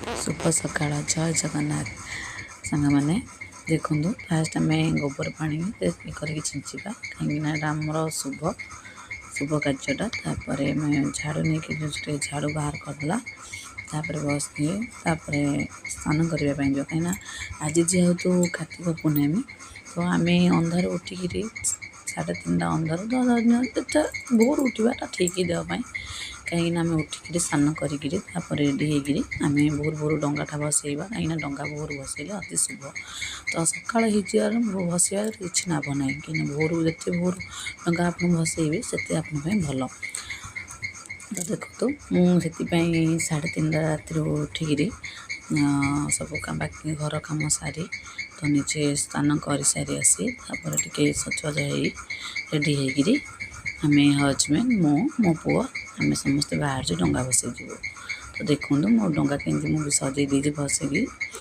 ଶୁଭ ସକାଳ, ଜୟ ଜଗନ୍ନାଥ। ସାଙ୍ଗମାନେ, ଦେଖନ୍ତୁ, ଫାଷ୍ଟ ଆମେ ଗୋବର ପାଣି କରିକି ଛିଞ୍ଚିବା, କାହିଁକିନା ଏଇଟା ଆମର ଶୁଭ ଶୁଭ କାର୍ଯ୍ୟଟା। ତାପରେ ଆମେ ଝାଡ଼ୁ ନେଇକି ଟିକେ ଝାଡ଼ୁ ବାହାର କରିଦେଲା। ତାପରେ ବସିକି ତାପରେ ସ୍ନାନ କରିବା ପାଇଁ ଯିବା, କାହିଁକିନା ଆଜି ଯେହେତୁ କାର୍ତ୍ତିକ ପୂର୍ଣ୍ଣମୀ, ତ ଆମେ ଅନ୍ଧାରୁ ଉଠିକିରି 3:30 ଅନ୍ଧାରୁ ତ ଭୋରୁ ଉଠିବାଟା ଠିକ୍ ଦେହ ପାଇଁ। କାହିଁକିନା ଆମେ ଉଠିକିରି ସ୍ନାନ କରିକିରି ତାପରେ ରେଡ଼ି ହେଇକିରି ଆମେ ଭୋରୁ ଭୋରୁ ଡଙ୍ଗାଟା ଭସେଇବା, କାହିଁକିନା ଡଙ୍ଗା ଭୋରୁ ଭସେଇଲେ ଅତି ଶୁଭ। ତ ସକାଳ ହେଇଯିବାରୁ ଭସେଇବାର କିଛି ଲାଭ ନାହିଁ, କାହିଁକିନା ଭୋରୁ ଯେତେ ଭୋରୁ ଡଙ୍ଗା ଆପଣ ଭସେଇବେ, ସେତେ ଆପଣଙ୍କ ପାଇଁ ଭଲ। ତ ଦେଖନ୍ତୁ, ମୁଁ ସେଥିପାଇଁ 3:30 ରାତିରୁ ଉଠିକିରି ସବୁ ବାକି ଘର କାମ ସାରି, ତ ନିଜେ ସ୍ନାନ କରିସାରି ଆସି, ତାପରେ ଟିକେ ସଜବାଜ ହେଇ ରେଡ଼ି ହେଇକିରି ଆମେ ହଜବେଣ୍ଡ, ମୁଁ, ମୋ ପୁଅ, ଆମେ ସମସ୍ତେ ବାହାରିଛୁ ଡଙ୍ଗା ଭସେଇ ଯିବୁ। ତ ଦେଖନ୍ତୁ, ମୋ ଡଙ୍ଗା କେମିତି ମୁଁ ବି ସଜେଇ ଦେଇଛି ଭସେଇକି।